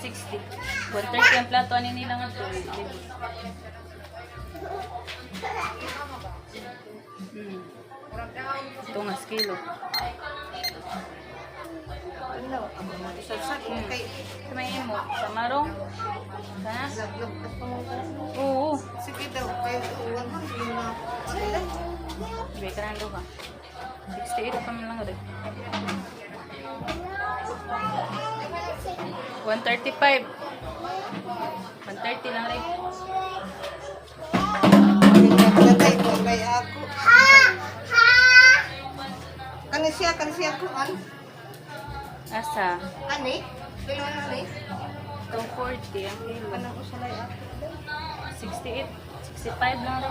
160. 130 ang plato ani nila nga to. Libot. Tungas kilo. Ano, ang mga isasag kay Sa may imo, sa marong. Sana? laglag ka pa mo. Oo. Sige daw, kay uwan man na. Sila. Sabi ka ng duha. 68 pa man lang rin. 135. 130 lang rin. Naglatay ko kay ako. Kani siya ko an. Asa? Ani? Pilo na ni? 240 ang kilo. Kanang usalay ako. 68. 65 lang rin.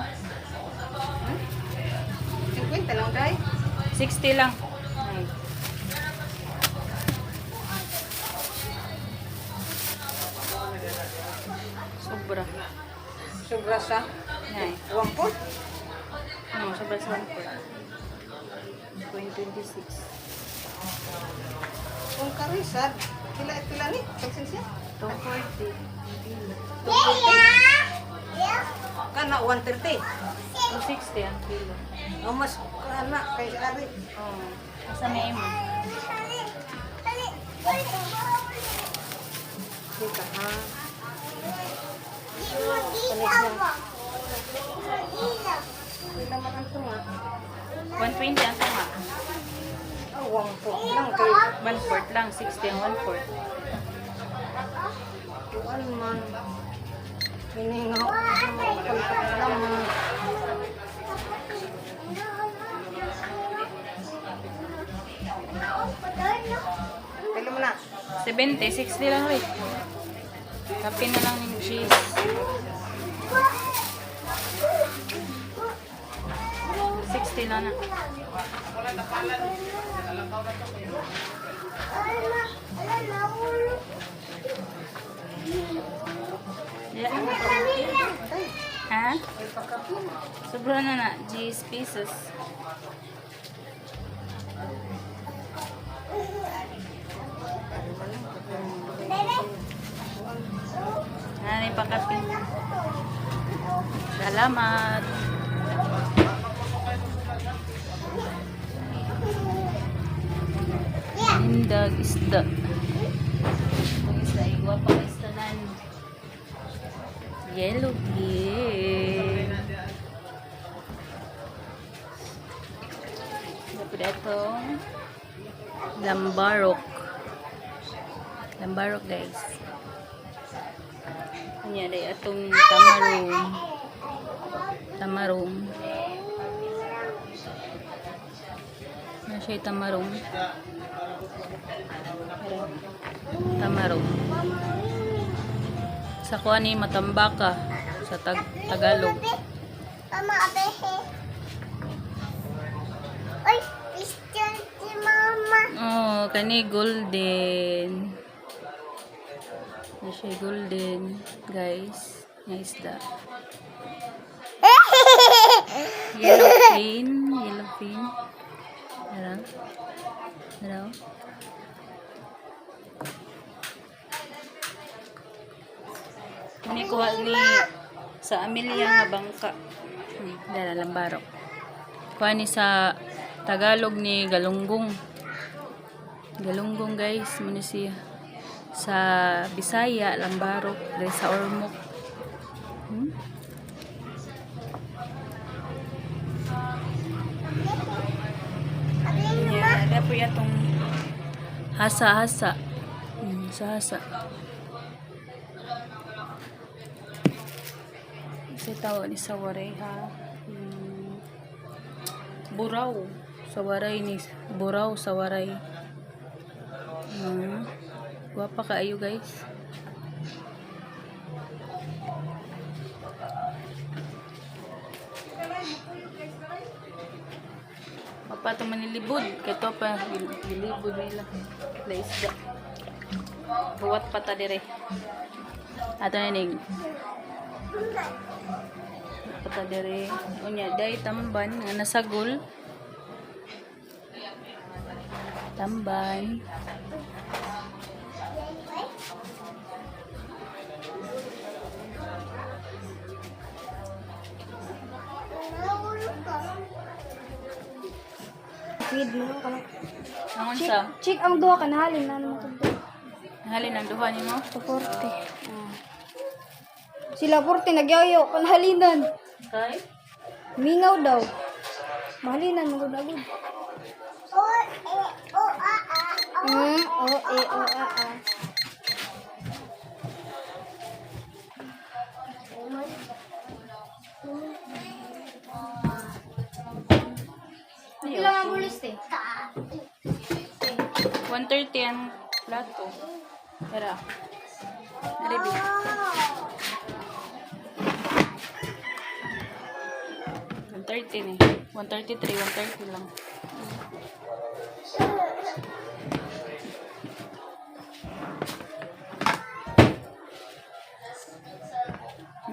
50 lang dai. 60 lang. Ay. Sobra. Sobra sa Ay. 1. Ano, sobra sa 1.26. Kung karisad, pila pila ni? Pagsin siya. 240. Kana 130. 260 ang kilo. O mas kana kay ari. Oo. Asa may imo? Dito ha. Kani siya. Pila man ang tunga. 120 ang tama. Oh, 1 lang kay 1/4 lang. 60 ang 1/4. kuan man. Hiningaw laman. Pila mo na. 70, 60 lang rin. Kape na lang ng cheese. 60 lang na. Yeah. Ha? Ay pakapin. Sobra na na. Cheese pieces. Nanay pakape. Salamat. Indag isda. Ang isda, igwa pa isda nan. Yellow pin. Dapat itong lambarok. Lambarok, guys. Kanya day atong tamarong. Tamarong. Na siya tamarong. Tamarong. Sa kuha ni matambaka sa Tagalog. Mama, abehe. Uy, picture si Mama. Oh, kani golden. Na siya golden, guys. Nga isda. Yellow fin, yellow fin. Dara. Dara. Kani kuha ni sa Amelia nga bangka. Dara lambarok. Kuha ni sa Tagalog ni galunggong. Galunggong, guys, mo ni siya. Sa Bisaya, lambarok, dahil sa Ormoc. Yeah, dapat atong hasa-hasa. Hasa-hasa. Kasi tawag ni sa waray ha. Buraw. Sa waray ni buraw sa waray. Gwapa kaayo, guys. Papa ito manilibod. Kito pa gilibod nila. La isda. Buwat pa ta dire. Ato na ning. Pa ta dire. Unya day tamban nga nasagol. Tamban. Feed mo ka lang. Ang Chick, unsa? chick ang duha ka nahalin na naman tong duha. Halin ang duha nimo. To 40. Ah. Sila 40 nagyayo kanahalinan. Kay? Mingaw daw. Mahalinan mo gud agud. O, E, O, A, A, O. O E O A A. Pila nga bulis eh? 130 ang plato. Tara. Naribi. 130 ni. 133, 130 lang.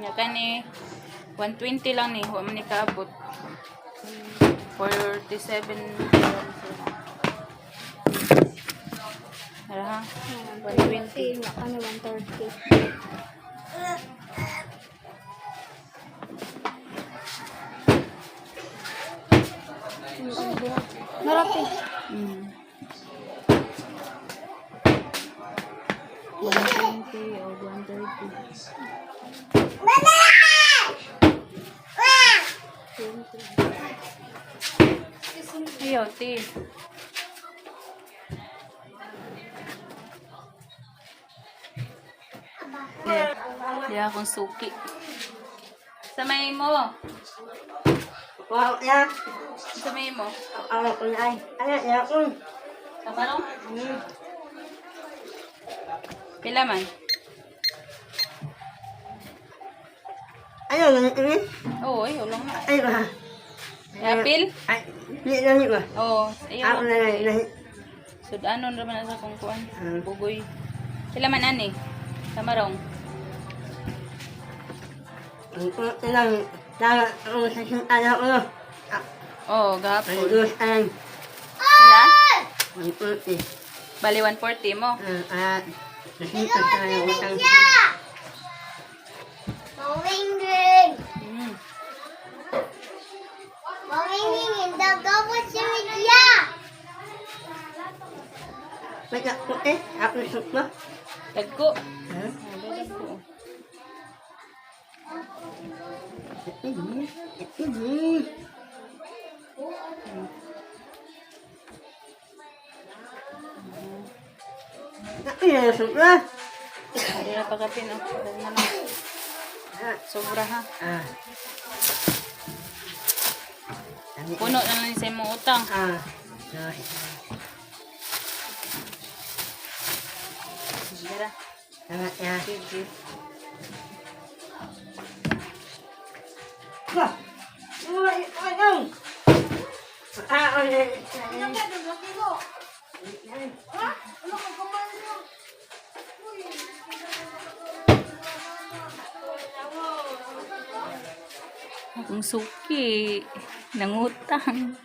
Nya kani 120 lang ni, wa man ni kaabot. 47. Tara ha. 120. Nga kami 130. Narapi. 120 o 130. Ayaw, ti. Di akong suki. Sa may mo. Wow, ya. Sa may mo. Ano ko na ay. Ano ya ko. Sa marong? Pila man? Ano lang ini? Oo, ayaw lang na. Ay ba. Apil? Ay, di lang ba. Oo, ayaw Ako lang. na lang. Lahi. Sudanon raman na sa kong kuan. Bugoy. Pila man ani? Sa marong. Ang ko lang. Tama ako sa sinta na ako. Oo, Ang gahapon. dos ang Pila? ang puti. Bali 140 mo. Ang at sa sinta sa utang. Mawinging. Mawinging in the gobot si Media. May puti. Ako sukma. Tagko. Ha? Oh, dagko. Ay, sukma. Hindi na pagkapin, oh. Dali na lang. Sobra ha. Ah. Puno na lang sa imong utang. Ah. Dara. Tama ya. Sige. Wah. Uy, ay, Ah, ay, Akong suki. Nangutang.